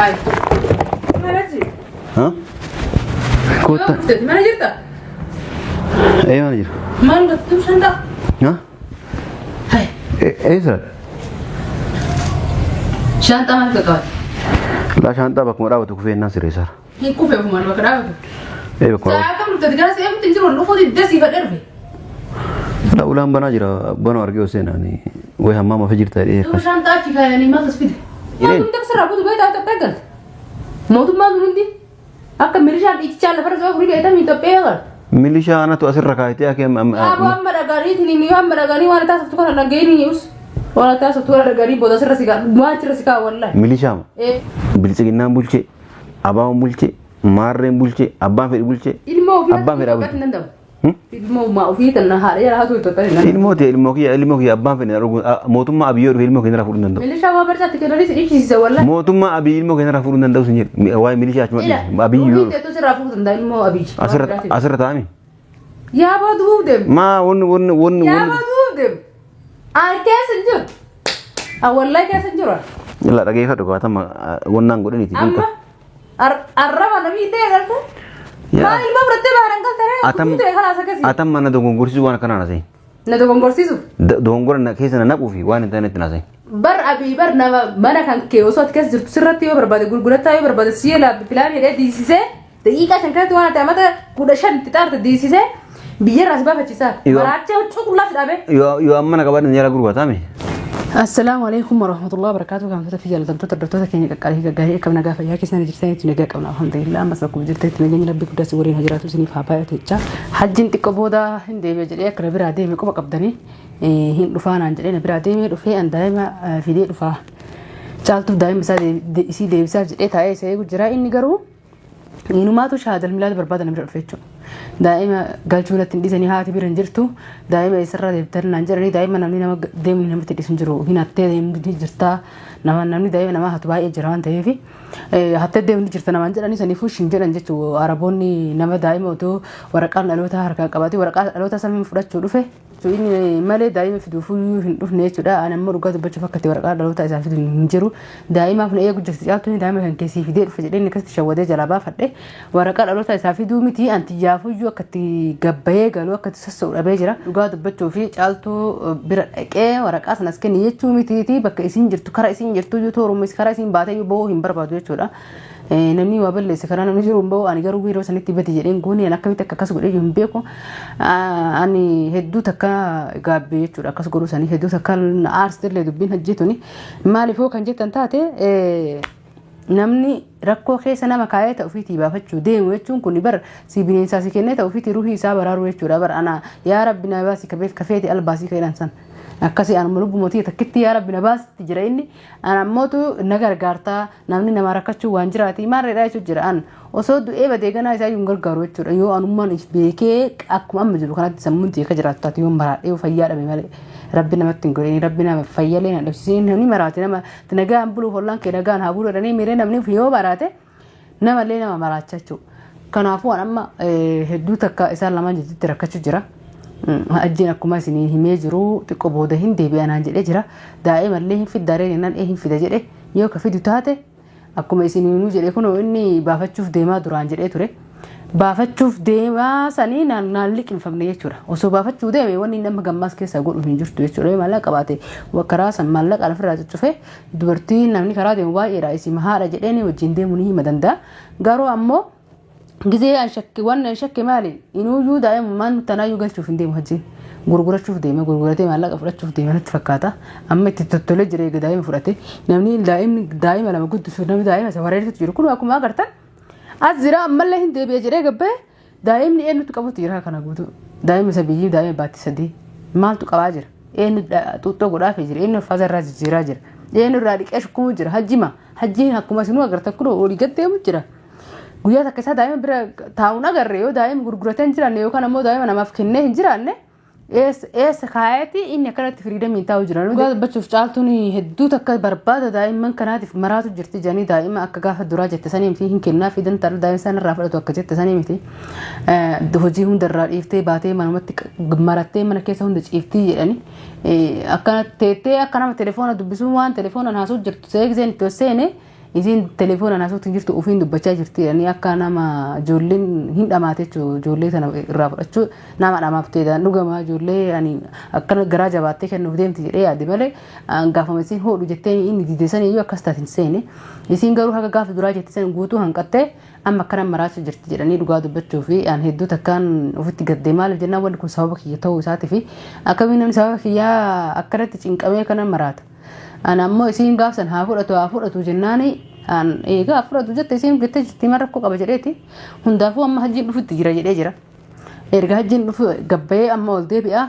Hai. Mana ji? Ha? Kottaa. Mana jirta? Ee mana jira. Maal gattuu shantaa? Ha? Hai. Eessa? Shantaa maal qaqqabate? Laa shaanxaa bakkuma dhaabatu kufee innaan sirreessaara. Hin kufe ofumaan bakka dhaabatu. Ee bakkuma Sa'a dhaabatu. kam dhufte gara si'ee hin jiru dhufuu diddee siifadhee dhufe. Laa ulaan banaa jira banuu argee oseenaani way hammaama fi jirta jedhee Yoo shaanxaa achi kaayanii maal tas fide? Jedheen. Mootummaan sirraa buutu beektaa Itoophiyaa galte. Mootummaan sun hundi akka milishaan dhiichichaa lafarra saba furii beektamii Itoophiyaa galte. Milishaa anatu asirra kaayitee akka Aboo amma dhagaanii yoo amma dhagaanii waan taasiftu kana dhageenii us waan taasiftu kana dhagaanii booda sirra si kaa waan sirra si kaa wallahi. Milishaama. Ee. Biltsiginnaan bulchee, abaawon bulchee, maarreen bulchee, abbaan fedhi bulchee. Ilmoo ofii Abbaan fedhaa Itoophiyaatti hin danda'amu. Hmm? Ilmoo ummaa ofii tan haadha jala haatu Itoophiyaatti hin danda'amu. Ilmoo ta'e ilmoo kiyya ilmoo kiyya abbaan fedhi mootummaa abiyyoo dhufe ilmoo keenya irraa fuudhuu hin danda'u. Milishaa waan barchaatti kennanii si dhiichisiisa wallahi. Mootummaa abiy ilmoo keenya irraa fuudhuu hin danda'u sin jedhe. Waa'ee milishaa achuma Ila dhiisi. Abiy yoo ofii teetu sirraa fuudhuu danda'a ilmoo abiy. asirra asirra taa'ami. Yaa boo du'uuf deemu. Maa wanni wanni wanni Yaa wanni. boo du'uuf deemu. Ani keessa hin jiru. Ani wallahi keessa hin jiru. Ila dhageeffadhu qabatama wannaan godhaniiti. Amma arraba namni ta'e galte. Yaa. Maal ilmoo fudhattee baaraan galte ree? Atam Kutuu ta'e kalaas akkasii. atam mana dogongorsiisuu waan akkanaa naasa'in. Na dogongorsiisuuf. Dogongora na keessa na naquu fi waan hin taanetti naasa'in. Bar abii bar nama mana kan kee osoo ati keessa jirtu sirratti yoo barbaade gurgurataa yoo barbaade si'ee laabbi pilaan hidhee diisisee daqiiqaa 5 keessatti waan ati amata 15 itti xaarte diisisee biyyarraa si baafachiisa. Maraachee huccuu qullaa si dhaabee. Yoo amma na qabaadhan jala gurgurataame. Assalaamu alaikum warahmatullahi wabarakatuh. Kaamtota fi jaallatamtoota hordoftoota keenya qaqqaalii gaggaarii akkam nagaa fayyaa keessan jirtanitti nagaa qabna alhamdulillah. Ammas bakkuma jirtanitti nageenyi rabbi guddaa si waliin haa jiraatu isiniif haa baay'atu jechaa. Hajjiin xiqqoo booda hin deebi'a jedhee akka na biraa deeme quba qabdanii hin dhufaa naan jedhee na biraa deemee dhufee an daa'ima fidee dhufaa. Caaltuuf daa'ima isaa isii deebisaaf jedhee taa'ee isa eegu jira inni garuu Inumaatu shahaadal milaada barbaada na bira dhufe jechuudha. Daa'ima galchuu natti hin dhiisanii haati bira hin jirtu. Daa'ima eessarraa deebitanii naan jedhanii daa'ima namni nama deemni namatti dhiisu hin jiru. Hin hattee deemni jirta. Nama namni daa'ima namaa hatu baay'ee jira waan ta'eef. Hattee deemni jirta namaan jedhanii saniifuu shin jedhan jechuudha. Araboonni nama daa'ima otoo waraqaan dhalootaa harkaan qabatee waraqaa dhalootaa samiin fudhachuu dhufe. Inni malee daa'ima fiduufuyyuu hin dhufne jechuudha. Ani ammoo dhugaa dubbachuuf akka itti waraqaa dhalootaa isaa fidu hin jiru. Daa'imaaf na eegu jirti caaltuun daa'ima kan keessii fidee dhufe jedhee inni akkasitti shawwadee jalaa baafadhe. Waraqaa dhalootaa isaa fiduu miti anti yaafuyyuu akka itti gabbayee galu akka itti sossa'u dhabee jira. Dhugaa dubbachuu fi caaltuu bira dhaqee waraqaa sanas kenni jechuu mitiiti bakka isiin jirtu kara isiin jirtu iyyuu tooruma karaa isiin baatee iyyuu bahuu hin barbaadu jechuudha. Namni waa balleesse karaa namni jiru hin bahu ani garuu yeroo sanitti badi jedheen goone ani akkamitti akka akkas godhee hin beeku ani hedduu takka gaabbee jechuudha akkas godhuu sanii hedduu takka na aarsitellee dubbiin hojjetuni maaliif hoo kan jettan taate namni rakkoo keessa nama kaayee ta'u ofiitii baafachuu deemu jechuun kun bar si bineensaa si kennee ta'u ofiitii ruhii isaa baraaruu jechuudha bar ana yaa rabbi na baasi kabeef kafeeti albaasii ka'edhaan san akkasii anuma lubbuma tiyya takkitti yaa rabbi na baasitti jira inni ana ammootu na gargaartaa Namni namaa rakkachuu waan jiraati maarreedha jechuun jira an osoo du'ee badee ganaa isaa iyyuu hin gargaaru jechuudha yoo anummaan if beekee akkuma amma jiru kanatti sammuun tiyya akka jiraattu taate yoo maraadhee yoo fayyaa dhabe malee rabbi namatti hin godhin rabbi nama fayyalee na dhabsiisin namni maraate nama nagaan buluuf ollaan kee nagaan haa bulu jedhanii miiree namni yoo maraate namallee nama maraacha jechuudha. Kanaafuu an amma hedduu takka isaan lamaan jidduutti rakkachuu jira. Hajjiin akkuma isinii himee jiru xiqqoo booda hin deebi'a naan jedhee jira. Daa'imallee hin fiddaaree jennaan ee hin fida jedhe. Yoo ka fidu taate akkuma isiniinuu jedhe kunoo inni baafachuuf deemaa duraan jedhee ture. Baafachuuf deemaa sanii naan naan liqimfamne jechuudha. Osoo baafachuu deeme wanni inni amma gammaas keessaa godhu hin jirtu jechuudha. Yoo maallaqa qabaate karaa san maallaqa ofirraa cuccufee dubartii namni karaa deemu baay'eedha isima haadha jedheen wajjin deemuu ni hima danda'a. Garuu ammoo Gizee an shakke wanni an shakke maali inuuyyuu daa'imummaan tanaayyuu galchuuf hin deemu hajjiin gurgurachuuf deema gurguratee maallaqa fudhachuuf deema natti fakkaata amma itti tottolee jira eega daa'ima fudhate namni daa'imni daa'ima lama guddisuuf namni daa'ima isa wareertutu jiru kun akkuma agartan as jira ammallee hin deebi'e jedhee gabbee daa'imni eenyutu qabutti jira kana guutuu daa'ima isa biyyii daa'ima baatti sadii maaltu qabaa jira eenyu xuuxxoo godhaafii jira eenyu uffata irraa jijjiiraa jira eenyu irraa dhiqee shukkumuu jira hajjima hajjiin akkuma isinuu agartan kun olii gad deemu jira. Guyyaa takka isaa daa'ima bira taa'uun agarre yoo daa'ima gurguratee hin jiraanne yookaan ammoo daa'ima namaaf kennee hin jiraanne eessa kaayeeti inni akkanatti firiidamiin taa'u jira. Dhugaa dubbachuuf caaltuun hedduu takka barbaada daa'imman kanaatiif maraatu jirti jedhanii daa'ima akka gaafa duraa jette sanii miti hin kennaa fi dantaa daa'ima isaan irraa fudhatu akka jette sanii miti. Hojii hunda irraa dhiiftee baatee manumatti marattee mana keessa hunda ciiftii jedhanii akkana teettee akka nama telefoona dubbisuun waan telefoonaan haasa'u jirtu seegseen itti seene. Isiin telefoonaan haasoftu hin jirtu ofiin dubbachaa jirti jedhanii akka nama ijoolleen hin dhamaate jechuudha. Ijoollee sana irraa fudhachuu nama dhamaafte dhugama ijoollee ani akkana garaa jabaattee kennuuf deemti jedhee yaade malee gaafama isiin hoodhu jettee inni dide san iyyuu akkas taate hin seene. Isiin garuu haga gaafa duraa jette san guutuu hanqattee amma akkana maraachuu jirti jedhanii dhugaa dubbachuu fi an hedduu takkaan ofitti gaddee maaliif jennaan wanni kun sababa kiyya ta'uu isaatii fi akkamiin namni sababa kiyyaa akkanatti cinqamee kana maraata. An ammoo isiin gaafsan haa fudhatu haa fudhatu jennaani an eegaa haa fudhatu jette isiin jettee jirti maal rakkoo qaba jedheeti hundaafuu amma hajjiin dhufutti jira jedhee jira. Erga hajjiin dhufu gabbayee amma ol deebi'a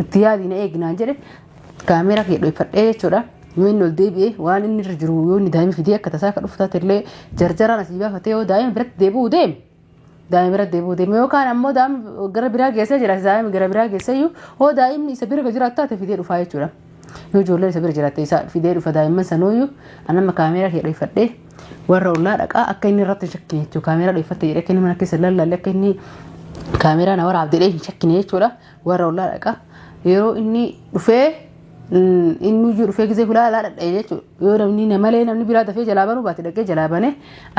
itti yaadii na eeginaan jedhe kaameeraa kiyya dhoyfadhee jechuudha. Yoo inni ol deebi'e waan inni irra jiru yoo inni daa'ima fidee akka tasaa akka dhufu taate illee jarjaraan asii baafatee yoo daa'ima biratti deebi'uu deeme daa'ima biratti deebi'uu deeme yookaan ammoo daa'ima gara biraa geessee jira daa'ima gara biraa geessee iyyuu hoo daa'imni isa bira jiraatu taate fidee dhufaa jechuudha. Yoo ijoolleen isa bira jiraatte isa fidee dhufa daa'imman sanooyyuu an amma kaameeraa kiyya dhoyfadhee warra ollaa dhaqaa akka inni irratti hin shakkine jechuudha. Kaameeraa dhoyfatte jedhee akka inni mana keessa lallaalle akka inni kaameeraa na waraabde jedhee hin shakkine jechuudha. Warra ollaa dhaqaa yeroo inni dhufee inni iyyuu dhufee gisee hulaa alaa dhadha'e jechuudha. Yoo namni na malee namni biraa dafee jalaa banuu baate dhaqee jalaa banee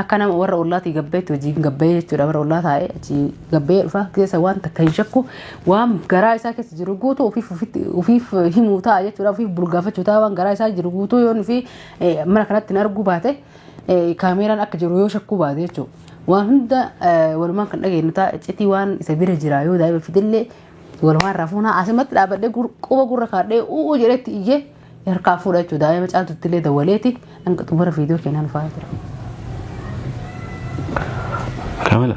akka nama warra ollaatii gabbeetti hojiin gabbee jechuudha. Warra ollaa taa'ee achi gabbee dhufa keessa waan takka hin shakku waan garaa isaa keessa jiru guutuu ofiif ofiif himuu ta'a jechuudha. Ofiif bulgaafachuu ta'a waan garaa isaa jiru guutuu yoo nufi mana kanatti hin arguu baate kaameeraan akka jiru yoo shakkuu baate jechuudha. Waan hunda walumaan kan dhageenyu ta'a iccitii waan isa bira jira yoo daa'ima fidellee walumaan rafuunaa asumatti dhaabadhee quba gurra kaadhee u'uu jedhetti iyyee harkaa fuudha jechuudha. Daa'ima caaltutti illee dawwaleeti hanga xumura viidiyoo keenyaa nu faana tura. Kaamila.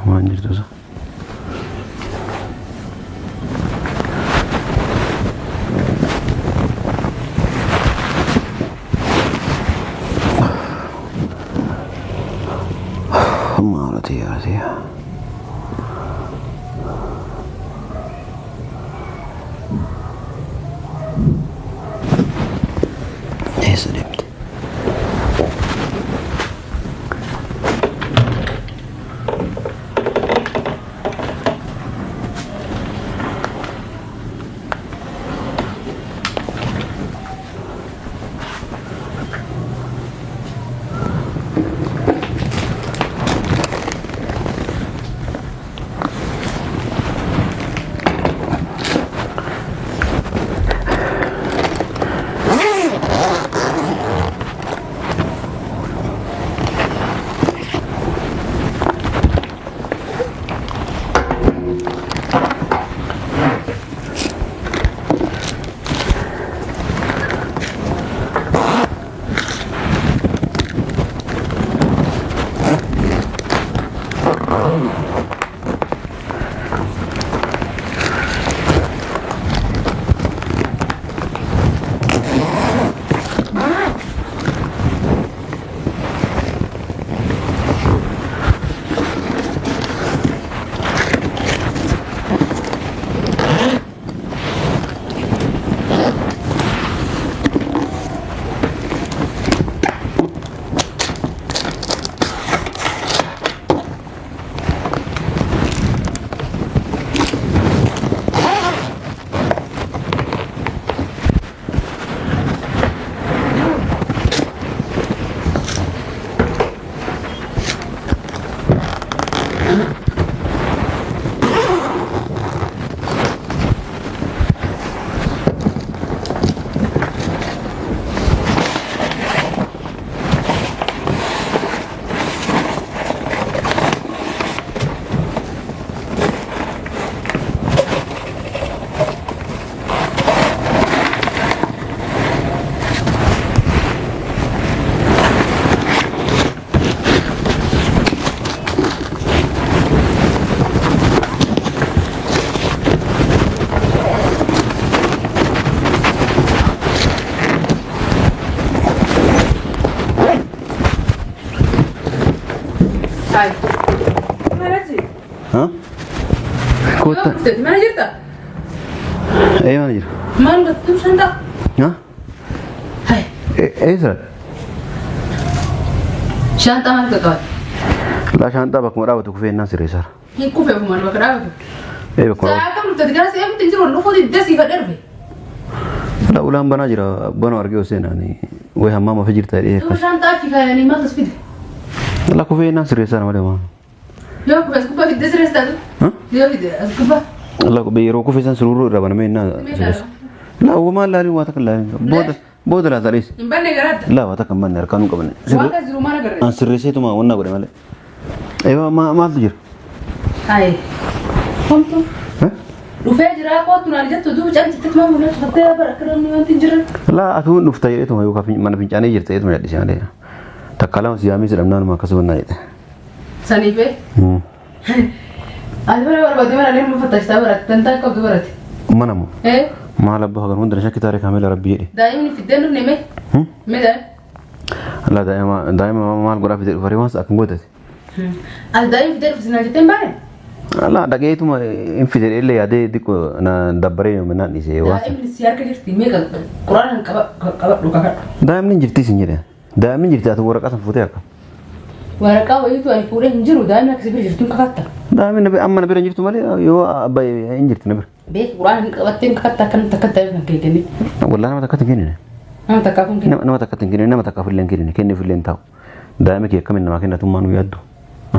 Waan jirtu isa. Maalati yaati. Eessa deemte? Hai. Mana ji? Ha? Kottaa. Mana jirta? Ee mana jira. Maal gattuu shantaa? Ha? Hai. Eessa? Shantaa maal qaqqabate? Laa shaanxaa bakkuma dhaabatu kufee innaan sirreessaara. Hin kufee ofumaan bakka dhaabatu. Ee bakkuma dhaabatu. Sa'a kam dhufte gara se'eemutti hin jiru dhufuu diddee siifadhee dhufe. La ulaan banaa jira banuu argee Hussein wayi hammaama fi jirta jedhee Yoo shaanxaa achi kaayanii maaltu as fide? La kufee naan sirreessaa nama deema. Yoo kufe as gubbaa fidde sirreessitaa tu? Yoo fide as gubbaa. La yeroo kufee san sururuu irra banamee naan sirreessa. La uumamaan laalin waa takka laalin booda booda laata dhiis. Hin banne garaadda. La waa takka hin banne harkaan hin qabne. Waan kas jiru maal agarre? An sirreesseetuma wanna godhe malee. Eewa maaltu jira? Hayi. Homtu. Dhufee jiraa kootu naan jettu duuba callisti tuma mul'atu fattee bara akka namni wanti hin jirre. Laa atuun dhufta jedheetuma yookaan mana fincaanii jirta jedheetuma jal'isee malee. Takka lama si yaamee si dhabnaan akkasuma naa jedhe. Saniifee. Ati bara barbaadde mana illee fattashtaa barate dantaa qabdu barate. Mana moo? Eh. Maal abbaa hagan hunda shakki taaree kaamela rabbii jedhe. Daa'imni fiddeen dhufne mee? Mee daa'imni? Laa daa'ima daa'ima maal godhaa fidee dhufaree waan akkam gootate. Ati daa'imni fiddee dhufe sinaa jettee hin baane? Laa dhaqeetuma hin fide illee yaadee xiqqoo na dabbaree naan dhiise waan. Daa'imni si harka jirti mee quraana qabadhu kakadhu. Daa'imni hin jirti sin jedhe. Daa'imni hin jirti ati waraqaa san fuutee akka. Waraqaa wayiitu ani fuudhee hin jiru daa'imni akka si bira jirtu hin kakatta. Daa'imni amma na bira hin jirtu malee yoo abbaa hin jirti na bira. Beek quraana hin qabattee hin kakatta akkanatti akka daa'imni kan kee kenne. Wallah nama takkatti hin kennine. Nama takkaaf hin kenne. Nama takkatti hin kennine nama takkaaf illee hin kennine kenniif illee hin taa'u. Daa'ima kee akkamiin namaa kennatummaa nu yaaddu.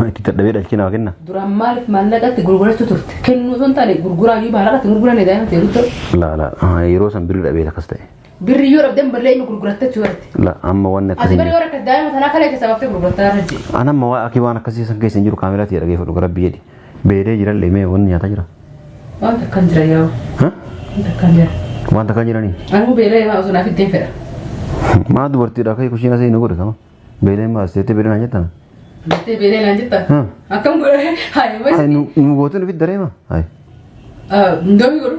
Itti dadhabee dhalchee namaa kenna. Duraan maaliif maallaqatti gurgurachuu turte? Kennuu osoo hin taane gurguraa iyyuu maallaqatti gurguranne daa'ima ta'e guddoo. Laa laa yeroo san birrii dhabee akkas ta'e. Birri yoo dhabdeen ballee inni gurguratte jechuudha. Laa amma wanni Ati akkasii. bari yoo rakkatte daa'ima tanaa kalee keessaa baaftee gurgurattaa irra jee. An amma waa akii waan akkasii san keessa hin jiru kaameraa ta'e dhageeffadhu gara rabbii jedhi. Beelee jirallee mee wanni nyaataa jira. Waan takkaan jira yaa. Waan takkaan jira. Waan takkaan jiranii. Anuu beelee maa osoo naaf ittiin fedha. Maa dubartiidha akka kushiina seenu godhe kama. Beeleen baasteetti beelee naan jettan. Jettee beelee naan jetta. Akkam godhe hayi Ay nu gootu nu fidda reema. Ay Indoomii godhu.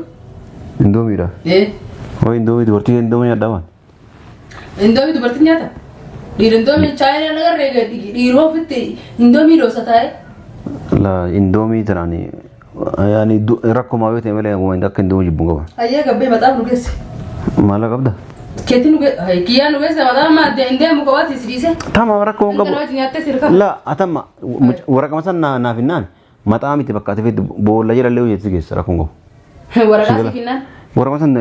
indoomiidha. Ee Hoo indoomii dubartii indoomii nyaadhaa waan. Indoomii dubartiin nyaata. Dhiira indoomii chaayinaa nagarree dhiiroo ofitti indoomii doosa taa'e. La indoomii tanaan yaani rakkoo yoo ta'e malee waan akka indoomii jibbuun qaba. Ayyee gabbee maxaaf nu geesse. Maala qabda? Keetti nu geesse kiyyaa nu geesse maxaaf maa hin deemu kophaatti si dhiise. Tama rakkoo hin qabu. Intala wajjin nyaattee sirka. La atama waraqama san naaf hinnaan maxaa miti bakka ati fedhu boolla jedhallee hojjetu si geessa rakkoon qabu. Waraqaa si kennaan. Waraqama san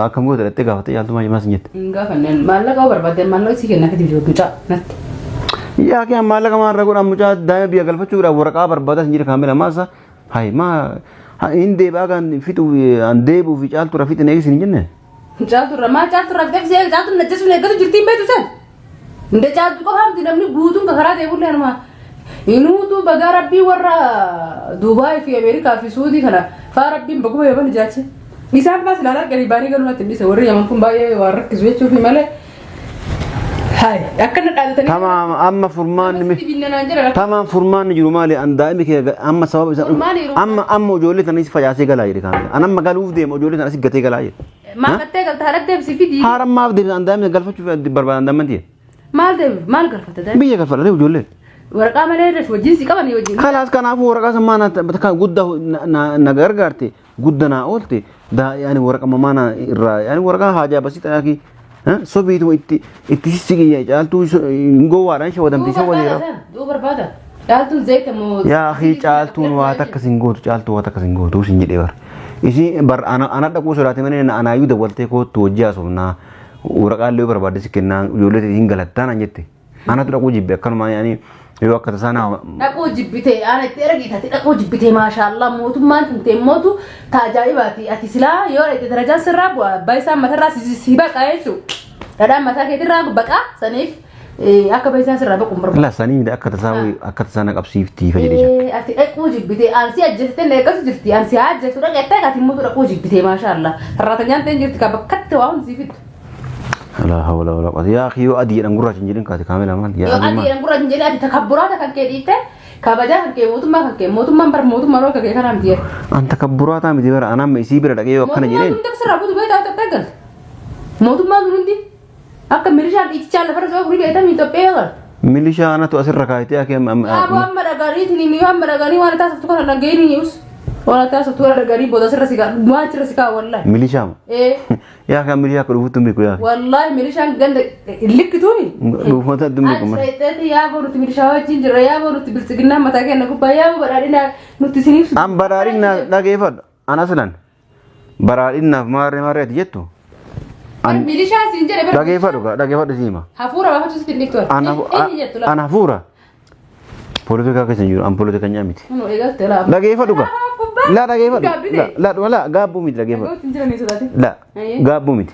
akkam goota dhattee gaafattee yaaltu maal sin jette. Hin gaafanneen maallaqa yoo barbaadde maallaqa si kenna akka itti mucaa natti. Yaa kee maallaqa maarra godhaan mucaa daa'ima biyya galfachuudhaaf waraqaa barbaadaa sin jira kaamila maasa hay maa hin deebi'aa kan fixu an deebi'uu fi caaltu irra fixin eegis hin jenne. Caaltu irra maa caaltu irra fixee fi caaltu najjasuun eeggatu jirti hin beektu sen. Inda caaltu qofaa miti namni guutuun ka karaa deebullee anuma. Inuutu bagaa rabbii warra Duubaay fi Ameerikaa fi Suudii kana faa rabbiin baguma yaman jaache. Isaan faa silaa arganii baanii galuu natti hin dhiise warri yaman kun baay'ee waan rakkisu jechuufi malee. Hayi akkana dhaadatanii. Tamaam amma furmaanni mi Binna naan jedhan. Tamaam furmaanni jiru maali an daa'imi kee amma sababa isa Furmaanni jiru- amma amma ijoollee tana si facaasee galaa jedhe kaamila. An amma galuuf deema ijoollee tana si gatee galaa jedhe. Maal gattee galta haadha deebisi fidii. Haara maaf deebisa an daa'imni galfachuuf barbaadan dammanti. Maal deebi maal galfata daa'imni? Biyya galfadha ijoollee. Waraqaa malee irra wajjin si qabanii wajjin. Kalaas kanaafuu waraqaa san maa na guddaa na gargaarte gudda naa oolte yaani waraqaa mamaa na irraa yaani waraqaa haajaa basii xayaakii sobiituma itti itti sissiqiyya caaltuu hin gowwaadhaan shawadamte shawadeera. Duu barbaada. Caaltuun zayita moo. Yaa akii caaltuun waa takka sin gootu caaltuu waa takka sin gootu sin jedhee bar. Isin bar ana dhaquu sodaate malee anaayyuu dawwaltee koottu hojii haasofnaa waraqaa illee barbaadde si kennaa ijoollee hin galattaa naan jette. Anatu dhaquu jibbe akkanumaa yaani yoo akka tasaa naa Dhaquu jibbitee ana itti ergitati dhaquu jibbitee maashaallaa mootummaan tun teemmootu taajaa'ibaati ati silaa yoo itti darajaan sirraa bu'a abbaa isaa matarraa si baqa jechuudha. Dhadhaan mataa keetirraa baqa saniif akka baay'isaan sirraa baqu hin barbaadu. La sanii miti akka tasaa akka tasaa na qabsiiftii fayyadee jira. Ati dhaquu jibbitee ansi ajjeeftee na eeggasu jirti ansi haa ajjeeftu dhaqettee ati immoo dhaquu jibbitee maashaallaa sarraatanyaan ta'een jirti ka bakkatti waa hundi sii fiddu. La hawla wala quwwata. Yaa akhi yoo adii jedhan gurraacha hin jedhin kaate kaamela maal? Yaa Yoo adii adii maal? jedhan gurraacha hin jedhin ati takabburaata kan kee dhiifte kabajaa kan kee mootummaa kan kee mootummaan bar mootummaa roga kee kanaa miti jedhe. An takabburaataa miti bara anaan ma isii bira dhaqee yoo akkana Mootummaan jedheen. hundi akka sirraa butu beektaa Itoophiyaa galte. Mootummaan sun hundi akka milishaan dhiitichaa lafarra soo furii beektaa Itoophiyaa galte. Milishaa anatu asirra kaayitee akee Yaaboo amma dhagaaniitiin ni amma dhagaanii waan taasiftu kana dhageenii ni us. Waan taasiftu kana dhagaanii booda sirra si kaa waan sirra si kaa wallahi. Milishaa ma? Ee Yaa kan milishaa akka dhufuutti hin beeku yaa. wallahi milishaan ganda likkituuni. Dhuufata hin beeku malee. Asxeetti yaaboo nuti milishaa wajjin jirra yaaboo nuti biltsiginnaa mataa keenya gubbaa yaaboo badhaadhina nuti isiniif. An badhaadhina dhageeffadhu. An aslan badhaadhinaaf maarree maarree ati jettu. Bar milishaa siin jedhe bar. Dhageeffadhu gaa dhageeffadhu si hima. Hafuura baafachuu sitti hin dhiiftu. Inni jettu lafa. An hafuura. Poolitikaa keessa hin jiru an poolitikanyaa miti. Kunoo eegalte laa. Dhageeffadhu gaa. Laa dhageeffadhu. Gaabbite. Laa laa gaabbuu miti dhageeffadhu. Dhagootti hin jiranii sodaate. La Ayyee. gaabbuu miti.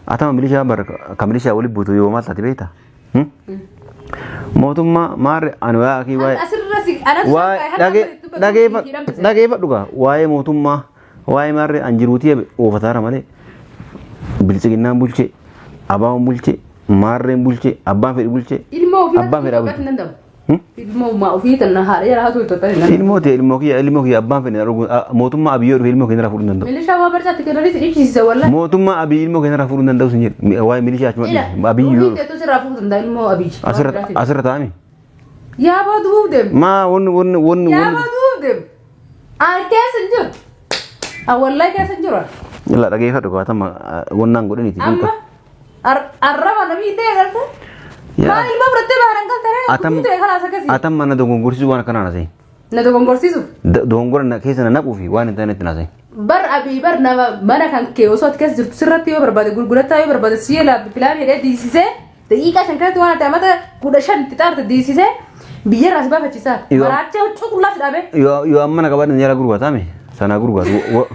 Atama milishaa bar ka milishaa wali buutu yoo maal taate beektaa? Mootummaa maarre ani waa'ee akii waa'ee Asirra si anatu waa'ee dhageeffadhu dhageeffadhu gaa waa'ee mootummaa waa'ee maarre an jiruutii oofataara malee biltsiginnaan bulchee abaawon bulchee maarreen bulchee abbaan fedhi bulchee Ilmoo ofii abbaan fedhaa hin bulchee. danda'u. Ilmoo ofii tana haadha jala haatu Itoophiyaa hin danda'u. Ilmoo ta'e ilmoo kiyya ilmoo kiyya abbaan fedhi mootummaa abiyyoo dhufe ilmoo keenya irraa fuudhuu hin danda'u. Milishaa waa barchaatti kennanii si dhiichisiisa wallahi. Mootummaa abiy ilmoo keenya irraa fuudhuu hin danda'u sin jedhe waa'ee milishaa achuma Ila dhiisi abiy yoo ofii teettu sirraa fuudhuu danda'a ilmoo abiy. asirra asirra taa'ami. Yaa baduuf deemu. Maa wanni wanni wanni Yaa wanni baduuf deemu. An keessa hin jiru. An wallahi keessa hin jiru. Ila dhageeffadhu qabatama wannaan godhaniiti. Amma arraba namni ta'e garte. Yaa. Maal ilma fudhattee bahan galtee Atam kutuu ta'e kalaas akkasii. atam mana dogongorsiisuu waan akkanaa nasee. Na dogongorsiisu. Dogongora na keessa na naquu fi waan hin taanetti nasee. Bar abii bar nama mana kan kee osoo ati keessa jirtu sirratti yoo barbaade gurgurataa yoo barbaade si'ee laabbi pilaan hidhee diisisee daqiiqaa 5 keessatti waan ati amata 15 itti xaarte diisisee biyyarraa si baafachiisa. Maraachee huccuu qullaa si dhaabee. Yoo yoo amma na qabaatan jala gurgurataame sanaa gurguratu.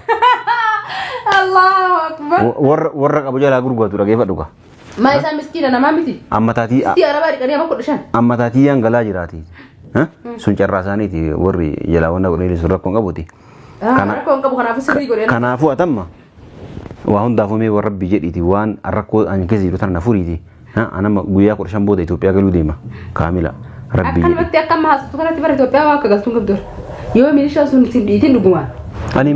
Allahu akbar. Warra warra qabu jalaa gurguratu dhageeffadhu gaa. Maa isaa miskiina namaa miti. Amma taatii Sitti arabaa dhiqanii amma 15. amma taatii yaan galaa jiraati. Sun carraa isaaniiti warri jalaa wanna godhanii sun rakkoon qabuti. Rakkoo hin qabu kanaafuu sirrii godhee. Kanaafuu atamma waa hundaafuu mee warra rabbi jedhiiti waan rakkoo ani keessa jiru tana na furiiti. Anama guyyaa 15 booda Itoophiyaa galuu deema. Kaamila rabbi jedhi. Akkanumatti akka amma haasoftu kanatti bara Itoophiyaa waa akka galtuun qabdu. Yoo milishaa sun sin dhiitin dhugumaan. Ani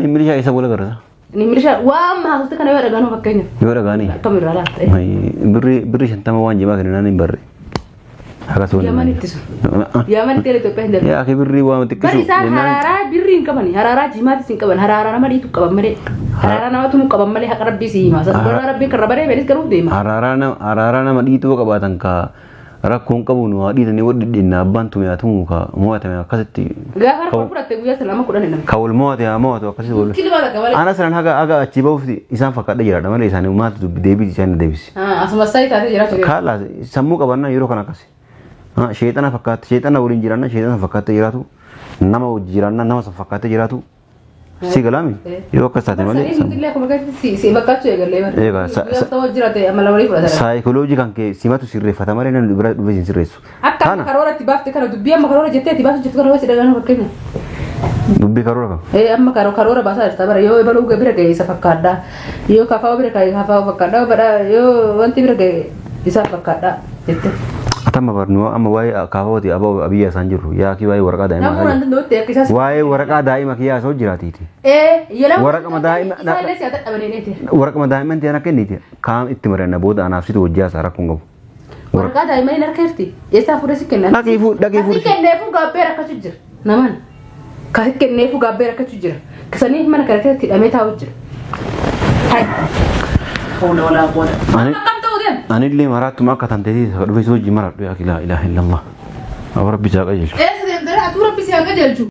milishaa isa wal agarra. Ani milishaa waa amma haasoftu kana yoo dhagaanuu fakkeenyaaf. Yoo dhagaanii. Akkam irraa laata? Birrii 50 waan jimaa kennaan hin barre. Akkasuma. Yaman itti sun. Yaman itti Itoophiyaa hin darbu. Yaa akhi birrii waan Bar xiqqisuu. isaan haraaraa birrii hin qabani. Haraaraa jimaatis hin qaban. Haraaraa nama dhiitu qaban malee. Haraaraa nama tumu qaban malee haqa rabbii si hima. Sababa rabbiin kan rabaree beelis garuu deema. Haraaraa nama dhiituu qabaatan ka rakkoon qabu nu haa dhiitanii wal dhidhiinna abbaan tume haa tumu ka mo'atame akkasitti. Gaafa harka fudhatte guyyaa sana 10 hin namni. Ka wal mo'ate haa mo'atu akkasitti wal. Kilima takka malee. Ana sanan haga haga achi bahuuf isaan fakkaadha jiraadha malee isaanii maaltu dubbi deebii isaan na deebisi. Asuma saayii taatee jiraachuu deema. Kaala sammuu qabannaa yeroo kana akkasi. Sheexana fakkaatti sheexana waliin jiraannaa sheexana fakkaattee jiraatu nama wajji jiraannaa nama san fakkaattee jiraatu si galaami yoo akkas taate malee. Sanii nuti illee akkuma kanatti si fakkaachuu eegallee bara. Eegaa, Guyyaa ta'uu jiraate amala walii fudhata. Saayikoloojii kan kee simatu sirreeffata malee namni bira dhufee sin sirreessu. Akka amma Kana karoora itti baafte kana dubbii amma karoora jettee itti baasu jirtu kana yoo si dhaga'an fakkeenya. Dubbii karoora kam? Ee amma karoora baasaa jirta bara yoo ebaluu bira ga'e isa fakkaadha. Yoo kafaa'u bira ga'e kafaa'u fakkaadha. Badha yoo wanti bira ga'e isa fakkaadha jette. Atamma barnu amma waa'ee kaafaawati abaa abiyyaa isaan jirru yaa kii waa'ee waraqaa daa'imaa Namuu nan danda'utti akka isaas. Waa'ee waraqaa daa'ima kiyyaa osoo jiraatiiti. Ee yeroo Waraqama daa'ima- isaa illee si haa dadhabanii neeti. Waraqama daa'imman ta'an akka inni kaam itti mari'anna booda anaaf situ hojii haasaa rakkoon qabu. Waraqaa daa'immanii harka jirti. Eessaa fuudhee si kennan? Dhaqii fuudh- Kasi kenneefuu gaabbee rakkachuu jira. Naman. Kasi kenneefuu gaabbee rakkachuu jira. Kasanii mana kana keessatti hidhamee taa'u jira. Hai. Hawla walaa quwwata. Akkam ta'uu deema? Anillee maraattuma akka tanteetii dhufee si hojii maradhu yaa laa ilaaha illallah. Aboo rabbi isaa qajeelchu. Eessa deemtee? Atuu rabbi si haa qajeelchu.